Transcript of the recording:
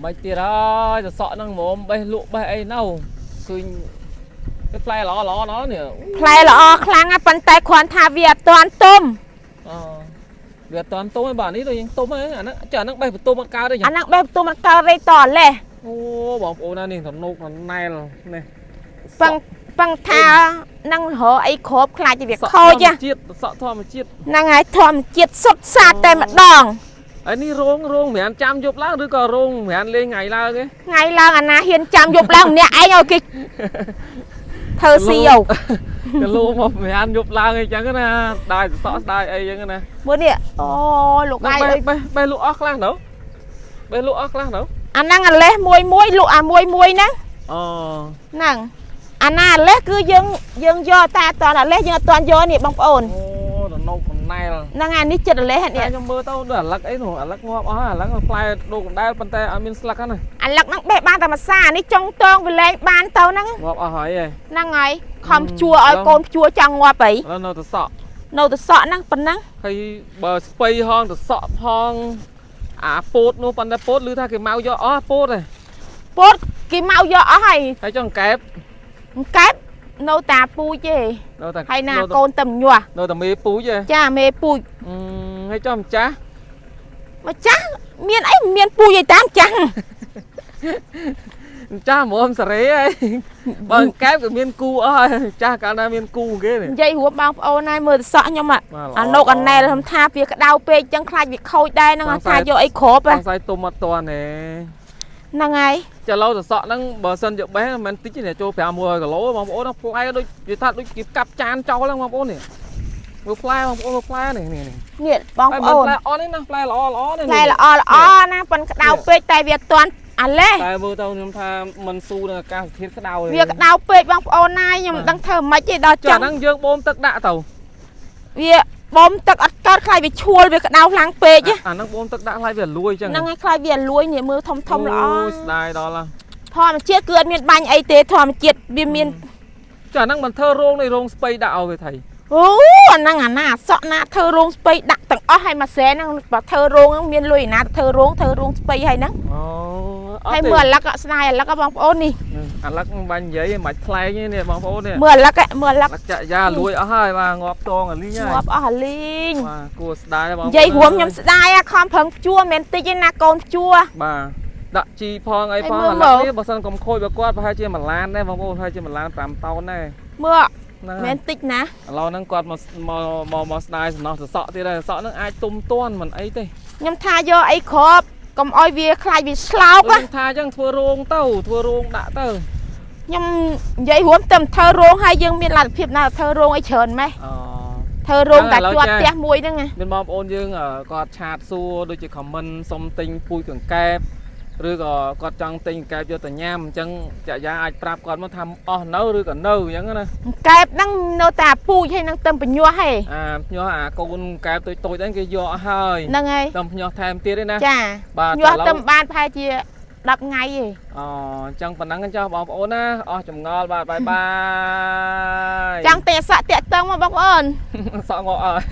មិនទៀតហើយសសក់ហ្នឹងហ្មងបេះលក់បេះអីនៅឃើញវាផ្លែល្អល្អដល់នេះ ផ្លែល្អខ្លាំងណាស់ប៉ុន្តែគ្រាន់ថាវាអត់ទាន់ទុំ អូវាអត់តាន់ទុំទេបាទនេះដូចយើងទុំហ្នឹងអាហ្នឹងចាអាហ្នឹងបេះបន្ទុំអត់កើតទេ អាហ្នឹងបេះបន្ទុំអត់កើតទេតលេះ អូបងប្អូនណានេះតំណោកណែលនេះ ប៉ឹងប៉ឹងថានឹងរកអីគ្របខ្លាចតែវា សក់ ខូច ធម្មជាតិសក់ធម្មជាតិ ហ្នឹងហើយធម្មជាតិសុទ្ធសាធតែម្ដង ហើយនេះរោងរោងមិនចាំយប់ឡើងឬក៏រោងមិនលេងថ្ងៃឡើងទេ ថ្ងៃឡើងអាណាហ៊ានចាំយប់ឡើងម្នាក់ឯងឲ្យគេធ្វើស៊ីយោ គីឡូមកមិនយប់ឡើងអីចឹងណាដាយសក់ស្ដាយអីចឹងណា មើលនេះអូលោក បេះ ឯងអើយ បេះបេះលក់អស់ខ្លះនៅបេះលក់អស់ខ្លះនៅ អាហ្នឹងអាលេះមួយមួយលក់អាមួយមួយហ្នឹង អូ ហ្នឹងអាណាអាលេះគឺយើងយើងយកតែអត់តាន់អាលេះយើងអត់តាន់យកនេះបងប្អូន អូតំណោកណែល ហ្នឹងអានេះចិត្តអាលេះ តែ នេះ ខ្ញុំមើលទៅដូចអាលឹកអីនោះអាលឹកងាប់អស់អាលឹកផ្លែដូកដដែលប៉ុន្តែអត់មានស្លឹកហ្នឹង អាលឹកហ្នឹងបេះបានតែមួយសានេះចុងតងវាលែងបានទៅហ្នឹង ងាប់អស់ហើយឯង ហ្នឹងហើយខំជួឲ្យកូនជួចង់ងាប់អី ឥឡូវនៅតែសក់ នៅតែសក់ហ្នឹងប៉ុណ្ណឹង ហើយបើស្ពៃហងទៅសក់ផងអាពោតនោះប៉ុន្តែពោតឮថាគេមកយកអស់ពោតឯង ពោតគេមកយកអស់ហើយ ហើយចង់កែប អង្កែបនៅតាពូជទេ នៅតែ ហើយណាកូនតែមញាស់ នៅតែមេពូជឯង ចាមេពូជ ហើយចុះម្ចាស់ ម្ចាស់មានអីមានពូជអីតាមចាស់ ម្ចាស់ហ្មងសេរីហើយបើកែបក៏មានគូអស់ហើយម្ចាស់កាលណាមានគូគេនេះ និយាយរួមបងប្អូនហើយមើលទៅសក់ខ្ញុំអាលោកអាណែលខ្ញុំថាវាក្តៅពេកចឹងខ្លាចវាខូចដែរហ្នឹងថាយកអីគ្រប សង្ស័យទុំអត់តាន់ទេ ហ្នឹងហើយ ចាឡូវទៅសក់ហ្នឹងបើសិនជាបេះមិនតិចទេចូល500គីឡូបងប្អូនផ្លែដូចនិយាយថាដូចគេកាប់ចានចោលហ្នឹងបងប្អូននេះមើលផ្លែបងប្អូនមើលផ្លែនេះនេះ នេះបងប្អូន ផ្លែអន់នេះណាផ្លែល្អល្អនេះ ផ្លែល្អល្អណាប៉ុនក្តៅពេកតែវាអត់តាន់អាលេះ តែមើលទៅខ្ញុំថាมันស៊ូនឹងអាកាសធាតុក្តៅទេ វាក្តៅពេកបងប្អូនណាខ្ញុំមិនដឹងធ្វើម៉េចទេដល់ ចា ចឹង ហ្នឹងយើងបូមទឹកដាក់ទៅ វាបូមទឹកអត់កើតខ្លាចវាឈួលវាក្តៅខ្លាំងពេក អាហ្នឹងបូមទឹកដាក់ខ្លាចវាលួយចឹង ហ្នឹងហើយខ្លាចវាលួយនេះមើលធំធំល្អ អូយស្ដាយដល់ហ่ะ ធម្មជាតិគឺអត់មានបាញ់អីទេធម្មជាតិវាមាន ចាហ្នឹងមិនធ្វើរោងនៃរោងស្ពៃដាក់ឲ្យវាថៃ អូអាហ្នឹងអាណាអាសក់ណាធ្វើរោងស្ពៃដាក់ទាំងអស់ហើយមួយសែនហ្នឹងបើធ្វើរោងហ្នឹងមានលុយណាទៅធ្វើរោងធ្វើរោងស្ពៃហើយហ្នឹង អូ ហើយមើលអាលឹកអត់ស្ដាយអាលឹកហ៎បងប្អូននេះ អាលឹកបាញ់និយាយមិនបាច់ថ្លែងទេនេះបងប្អូននេះ មើលអាលឹកហ៎មើលអាលឹក លឹកចាក់យ៉ាលួយអស់ហើយបាទងាប់តងអាលីងហើយ ងាប់អស់អាលីង បាទគួរស្ដាយបង និយាយរួមខ្ញុំស្ដាយអាខំប្រឹងភ្ជួរមិនមែនតិចទេណាកូនភ្ជួរ បាទដាក់ជីផងអីផង ហើយមើល អាលឹកនេះបើសិនកុំខូចបើគាត់ប្រហែលជាមួយឡានដែរបងប្អូនប្រហែលជាមួយឡាន5តោនដែរ មើល ហ្នឹង មិនមែនតិចណា ឥឡូវហ្នឹងគាត់មកមកមកមកស្ដាយសំណោះសសក់ទៀតហើយសសក់ហ្នឹងអាចទុំតាន់មិនអីទេ ខ្ញុំថាយកអីគ្របកុំអោយវាខ្លាចវាឆ្លោក ដូចខ្ញុំថាអញ្ចឹងធ្វើរោងទៅធ្វើរោងដាក់ទៅ ខ្ញុំនិយាយរួមតែធ្វើរោងហើយយើងមានលទ្ធភាពណាធ្វើរោងអីច្រើនម៉េះ អូ ធ្វើរោងតែជាប់ផ្ទះមួយហ្នឹងណា មានបងប្អូនយើងគាត់ឆាតសួរដូចជា comment សុំទិញពូជកង្កែបឬក៏គាត់ចង់ទិញកង្កែបយកទៅញ៉ាំអញ្ចឹងចាក់យ៉ាអាចប្រាប់គាត់មកថាអស់នៅឬក៏នៅអញ្ចឹងណា កែបហ្នឹងនៅតែអាពូជហើយនឹងទឹមបញ្ញាស់ហេ អាភ្ញាស់អាកូនកង្កែបតូចតូចហ្នឹងគេយកអស់ហើយ ហ្នឹងហើយ តែភ្ញាស់ថែមទៀតទេណា ចា បាទ ញាស់ តែឥឡូវ ទឹមបានប្រហែលជា10ថ្ងៃទេ អូអញ្ចឹងប៉ុណ្ណឹងចុះបងប្អូនណាអស់ចម្ងល់បាទបាយបាយ ចង់តែសក់តាក់តឹងមកបងប្អូន សក់ងក់អើយ